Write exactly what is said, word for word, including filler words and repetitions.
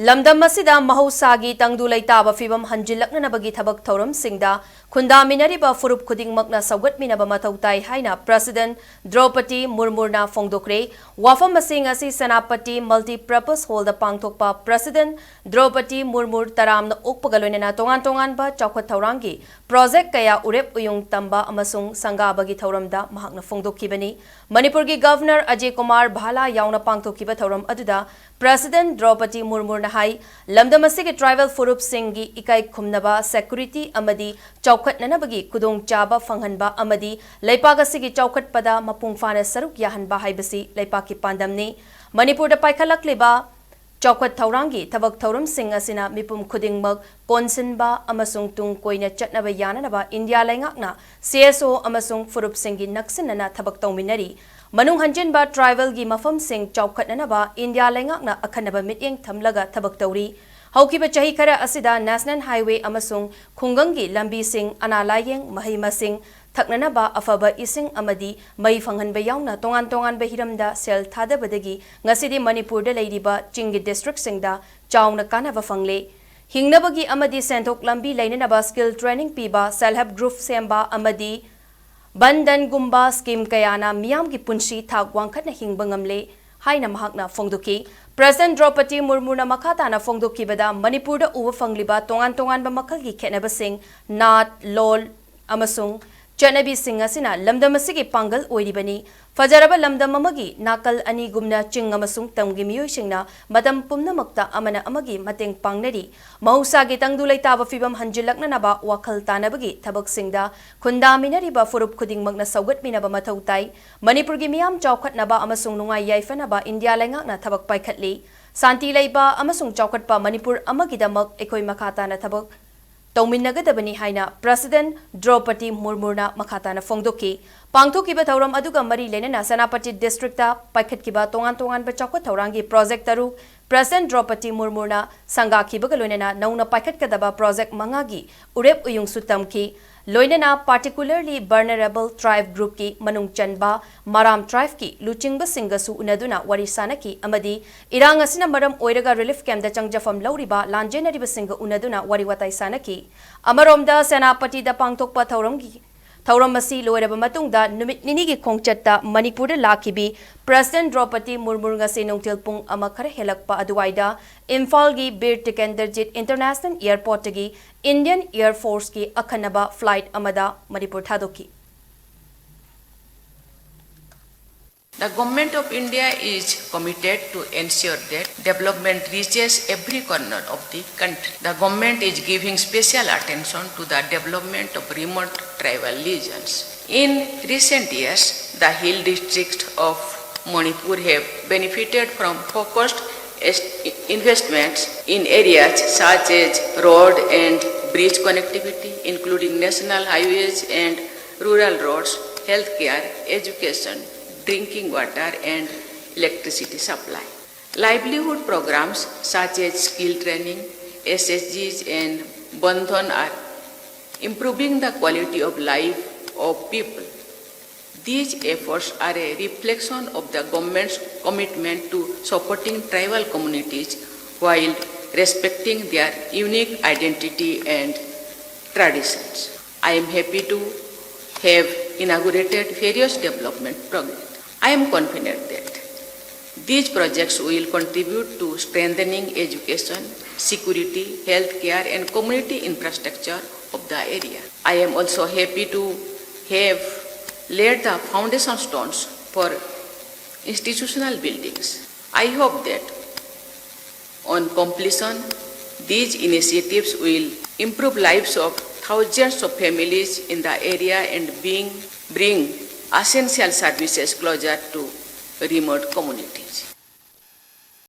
ꯂꯝꯗꯝ ꯑꯁꯤꯗ ꯃꯍꯧꯁꯥꯒꯤ ꯇꯪꯗꯨ ꯂꯩꯇꯥꯕ ꯐꯤꯕꯝ ꯍꯟꯖꯤꯜꯂꯛꯅꯅꯕꯒꯤ ꯊꯕꯛ ꯊꯧꯔꯝꯁꯤꯡꯗ ꯈꯨꯟꯗꯥꯃꯤꯟꯅꯔꯤꯕ ꯐꯨꯔꯨꯞ ꯈꯨꯗꯤꯡꯃꯛꯅ ꯁꯧꯒꯠꯃꯤꯟꯅꯕ ꯃꯊꯧ ꯇꯥꯏ ꯍꯥꯏꯅ President ꯗ꯭ꯔꯧꯄꯗꯤ ꯃꯨꯔꯃꯨꯔꯅ ꯐꯣꯡꯗꯣꯛꯈ꯭ꯔꯦ꯫ ꯋꯥꯐꯝꯁꯤꯡ ꯑꯁꯤ ꯁꯦꯅꯥꯄꯇꯤ Multipurpose Hallꯗ ꯄꯥꯡꯊꯣꯛꯄ President ꯗ꯭ꯔꯧꯄꯗꯤ ꯃꯨꯔꯃꯨꯔ ꯇꯔꯥꯝꯅ ꯑꯣꯛꯄꯒ ꯂꯣꯏꯅꯅ ꯇꯣꯉꯥꯟ ꯇꯣꯉꯥꯟꯕ ꯆꯥꯎꯈꯠ ꯊꯧꯔꯥꯡꯒꯤ project ꯀꯌꯥ ꯎꯔꯦꯞ ꯎꯌꯨꯡ ꯇꯝꯕ ꯑꯃꯁꯨꯡ ꯁꯪꯒꯥꯕꯒꯤ ꯊꯧꯔꯝꯗ ꯃꯍꯥꯛꯅ ꯐꯣꯡꯗꯣꯛꯈꯤꯕꯅꯤ꯫ ꯃꯅꯤꯄꯨꯔꯒꯤ Governor ꯑꯖꯌ ꯀꯨꯃꯥꯔ ꯚꯥꯂꯥ ꯌꯥꯎꯅ ꯄꯥꯡꯊꯣꯛꯈꯤꯕ ꯊꯧꯔꯝ ꯑꯗꯨꯗ President ꯗ꯭ꯔꯧꯄꯗꯤ ꯃꯨꯔꯃꯨꯔꯅ ꯍꯥꯏ, ꯂꯝꯗꯝ ꯑꯁꯤꯒꯤ tribal ꯐꯨꯔꯨꯞꯁꯤꯡꯒꯤ ꯏꯀꯥꯏ ꯈꯨꯝꯅꯕ, security ꯑꯃꯗꯤ ꯆꯥꯎꯈꯠꯅꯅꯕꯒꯤ ꯈꯨꯗꯣꯡꯆꯥꯕ ꯐꯪꯍꯟꯕ ꯑꯃꯗꯤ ꯂꯩꯄꯥꯛ ꯑꯁꯤꯒꯤ ꯆꯥꯎꯈꯠꯄꯗ ꯃꯄꯨꯡ ꯐꯥꯅ ꯁꯔꯨꯛ ꯌꯥꯍꯟꯕ ꯍꯥꯏꯕꯁꯤ ꯂꯩꯄꯥꯛꯀꯤ ꯄꯥꯟꯗꯝꯅꯤ꯫ ꯃꯅꯤꯄꯨꯔꯗ ꯄꯥꯏꯈꯠꯂꯛꯂꯤꯕ ꯆꯥꯎꯈꯠ ꯊꯧꯔꯥꯡꯒꯤ ꯊꯕꯛ ꯊꯧꯔꯝꯁꯤꯡ ꯑꯁꯤꯅ ꯃꯤꯄꯨꯝ ꯈꯨꯗꯤꯡꯃꯛ ꯀꯣꯟꯁꯤꯟꯕ ꯑꯃꯁꯨꯡ ꯇꯨꯡ ꯀꯣꯏꯅ ꯆꯠꯅꯕ ꯌꯥꯅꯅꯕ ꯏꯟꯗꯤꯌꯥ ꯂꯩꯉꯥꯛꯅ C S O ꯑꯃꯁꯨꯡ ꯐꯨꯔꯨꯞꯁꯤꯡꯒꯤ ꯅꯛꯁꯤꯟꯅꯅ ꯊꯕꯛ ꯇꯧꯃꯤꯟꯅꯔꯤ꯫ ꯃꯅꯨꯡ ꯍꯟꯖꯤꯟꯕ tribalꯒꯤ ꯃꯐꯝꯁꯤꯡ ꯆꯥꯎꯈꯠꯅꯅꯕ ꯏꯟꯗꯤꯌꯥ ꯂꯩꯉꯥꯛꯅ ꯑꯈꯟꯅꯕ ꯃꯤꯠꯌꯦꯡ ꯊꯝꯂꯒ ꯊꯕꯛ ꯇꯧꯔꯤ꯫ ꯍꯧꯈꯤꯕ ꯆꯍꯤ ꯈꯔ ꯑꯁꯤꯗ National Highway ꯑꯃꯁꯨꯡ ꯈꯨꯡꯒꯪꯒꯤ ꯂꯝꯕꯤꯁꯤꯡ, ꯑꯅꯥ ꯂꯥꯌꯦꯡ, ꯃꯍꯩ ꯃꯁꯤꯡ, ꯊꯛꯅꯅꯕ ꯑꯐꯕ ꯏꯁꯤꯡ ꯑꯃꯗꯤ ꯃꯩ ꯐꯪꯍꯟꯕ ꯌꯥꯎꯅ ꯇꯣꯉꯥꯟ ꯇꯣꯉꯥꯟꯕ ꯍꯤꯔꯝꯗ ꯁꯦꯜ ꯊꯥꯗꯕꯗꯒꯤ ꯉꯁꯤꯗꯤ ꯃꯅꯤꯄꯨꯔꯗ ꯂꯩꯔꯤꯕ ꯆꯤꯡꯒꯤ districtꯁꯤꯡꯗ ꯆꯥꯎꯅ ꯀꯥꯟꯅꯕ ꯐꯪꯂꯦ꯫ ꯍꯤꯡꯅꯕꯒꯤ ꯑꯃꯗꯤ ꯁꯦꯟꯊꯣꯛ ꯂꯝꯕꯤ ꯂꯩꯅꯅꯕ skill training ꯄꯤꯕ, self help group ꯁꯦꯝꯕ ꯑꯃꯗꯤ ꯕꯟ ꯙꯟꯒꯨꯝꯕ scheme ꯀꯌꯥꯅ ꯃꯤꯌꯥꯝꯒꯤ ꯄꯨꯟꯁꯤ ꯊꯥꯛ ꯋꯥꯡꯈꯠꯅ ꯍꯤꯡꯕ ꯉꯝꯂꯦ ꯍꯥꯏꯅ ꯃꯍꯥꯛꯅ ꯐꯣꯡꯗꯣꯛꯈꯤ꯫ President ꯗ꯭ꯔꯧꯄꯗꯤ ꯃꯨꯔꯃꯨꯅ ꯃꯈꯥ ꯇꯥꯅ ꯐꯣꯡꯗꯣꯛꯈꯤꯕꯗ, ꯃꯅꯤꯄꯨꯔꯗ ꯎꯕ ꯐꯪꯂꯤꯕ ꯇꯣꯉꯥꯟ ꯇꯣꯉꯥꯟꯕ ꯃꯈꯜꯒꯤ ꯈꯦꯠꯅꯕꯁꯤꯡ, ꯅꯥꯠ, ꯂꯣꯜ ꯑꯃꯁꯨꯡ ꯆꯠꯅꯕꯤꯁꯤꯡ ꯑꯁꯤꯅ ꯂꯝꯗꯝ ꯑꯁꯤꯒꯤ ꯄꯥꯡꯒꯜ ꯑꯣꯏꯔꯤꯕꯅꯤ꯫ ꯐꯖꯔꯕ ꯂꯝꯗꯝ ꯑꯃꯒꯤ ꯅꯥꯀꯜ ꯑꯅꯤꯒꯨꯝꯅ ꯆꯤꯡ ꯑꯃꯁꯨꯡ ꯇꯝꯒꯤ ꯃꯤꯑꯣꯏꯁꯤꯡꯅ ꯃꯇꯝ ꯄꯨꯝꯅꯃꯛꯇ ꯑꯃꯅ ꯑꯃꯒꯤ ꯃꯇꯦꯡ ꯄꯥꯡꯅꯔꯤ꯫ ꯃꯍꯧꯁꯥꯒꯤ ꯇꯪꯗꯨ ꯂꯩꯇꯥꯕ ꯐꯤꯕꯝ ꯍꯟꯖꯤꯜꯂꯛꯅꯅꯕ ꯋꯥꯈꯜ ꯇꯥꯅꯕꯒꯤ ꯊꯕꯛꯁꯤꯡꯗ ꯈꯨꯟꯗꯥꯃꯤꯟꯅꯔꯤꯕ ꯐꯨꯔꯨꯞ ꯈꯨꯗꯤꯡꯃꯛꯅ ꯁꯧꯒꯠꯃꯤꯟꯅꯕ ꯃꯊꯧ ꯇꯥꯏ꯫ ꯃꯅꯤꯄꯨꯔꯒꯤ ꯃꯤꯌꯥꯝ ꯆꯥꯎꯈꯠꯅꯕ ꯑꯃꯁꯨꯡ ꯅꯨꯡꯉꯥꯏ ꯌꯥꯏꯐꯅꯕ ꯏꯟꯗꯤꯌꯥ ꯂꯩꯉꯥꯛꯅ ꯊꯕꯛ ꯄꯥꯏꯈꯠꯂꯤ꯫ ꯁꯥꯟꯇꯤ ꯂꯩꯕ ꯑꯃꯁꯨꯡ ꯆꯥꯎꯈꯠꯄ ꯃꯅꯤꯄꯨꯔ ꯑꯃꯒꯤꯗꯃꯛ ꯑꯩꯈꯣꯏ ꯃꯈꯥ ꯇꯥꯅ ꯊꯕꯛ ꯇꯧꯃꯤꯟꯅꯒꯗꯕꯅꯤ ꯍꯥꯏꯅ President ꯗ꯭ꯔꯧꯄꯗꯤ ꯃꯨꯔꯃꯨꯅ ꯃꯈꯥ ꯇꯥꯅ ꯐꯣꯡꯗꯣꯛꯈꯤ꯫ ꯄꯥꯡꯊꯣꯛꯈꯤꯕ ꯊꯧꯔꯝ ꯑꯗꯨꯒ ꯃꯔꯤ ꯂꯩꯅꯅ ꯁꯦꯅꯥꯄꯇꯤ districtꯇ ꯄꯥꯏꯈꯠꯈꯤꯕ ꯇꯣꯉꯥꯟ ꯇꯣꯉꯥꯟꯕ ꯆꯥꯎꯈꯠ ꯊꯧꯔꯥꯡꯒꯤ project ꯇꯔꯨꯛ, President ꯗ꯭ꯔꯧꯄꯗꯤ ꯃꯨꯔꯃꯨꯅ ꯁꯪꯒꯥꯈꯤꯕꯒ ꯂꯣꯏꯅꯅ ꯅꯧꯅ ꯄꯥꯏꯈꯠꯀꯗꯕ project ꯃꯉꯥꯒꯤ ꯎꯔꯦꯞ ꯎꯌꯨꯡꯁꯨ ꯇꯝꯈꯤ꯫ ꯂꯣꯏꯅꯅ particularly vulnerable tribe groupꯀꯤ ꯃꯅꯨꯡ ꯆꯟꯕ ꯃꯔꯥꯝ tribeꯀꯤ ꯂꯨꯆꯤꯡꯕꯁꯤꯡꯒꯁꯨ ꯎꯅꯗꯨꯅ ꯋꯥꯔꯤ ꯁꯥꯅꯈꯤ ꯑꯃꯗꯤ ꯏꯔꯥꯡ ꯑꯁꯤꯅ ꯃꯔꯝ ꯑꯣꯏꯔꯒ relief campꯇ ꯆꯪꯖꯐꯝ ꯂꯧꯔꯤꯕ ꯂꯥꯟꯖꯦꯟꯅꯔꯤꯕꯁꯤꯡꯒ ꯎꯅꯗꯨꯅ ꯋꯥꯔꯤ ꯋꯥꯇꯥꯏ ꯁꯥꯅꯈꯤ꯫ ꯑꯃꯔꯣꯝꯗ ꯁꯦꯅꯥꯄꯇꯤꯗ ꯄꯥꯡꯊꯣꯛꯄ ꯊꯧꯔꯝꯒꯤ ꯊꯧꯔꯝ ꯑꯁꯤ ꯂꯣꯏꯔꯕ ꯃꯇꯨꯡꯗ ꯅꯨꯃꯤꯠ ꯅꯤꯅꯤꯒꯤ ꯈꯣꯡꯆꯠꯇ ꯃꯅꯤꯄꯨꯔꯗ ꯂꯥꯛꯈꯤꯕꯤ President ꯗ꯭ꯔꯧꯄꯗꯤ ꯃꯨꯔꯃꯨ ꯉꯁꯤ ꯅꯨꯡꯊꯤꯜ ꯄꯨꯡ ꯑꯃ ꯈꯔ ꯍꯦꯜꯂꯛꯄ ꯑꯗꯨꯋꯥꯏꯗ ꯏꯝꯐꯥꯜꯒꯤ Bir Tikendrajit International Airportꯀꯤ Indian Air Forceꯀꯤ ꯑꯈꯟꯅꯕ flight ꯑꯃꯗ ꯃꯅꯤꯄꯨꯔ ꯊꯥꯗꯣꯛꯈꯤ꯫ The Government of India is committed to ensure that development reaches every corner of the country. The government is giving special attention to the development of remote tribal regions. In recent years, the hill districts of Manipur have benefited from focused est- investments in areas such as road and bridge connectivity, including national highways and rural roads, healthcare, education, drinking water, and electricity supply. Livelihood programs such as skill training, S H Gs, and Bandhan are improving the quality of life of people. These efforts are a reflection of the government's commitment to supporting tribal communities while respecting their unique identity and traditions. I am happy to have inaugurated various development projects. I am confident that these projects will contribute to strengthening education, security, healthcare, and community infrastructure of the area. I am also happy to have laid the foundation stones for institutional buildings. I hope that on completion, these initiatives will improve lives of thousands of families in the area and being, bring essential services closer to remote communities.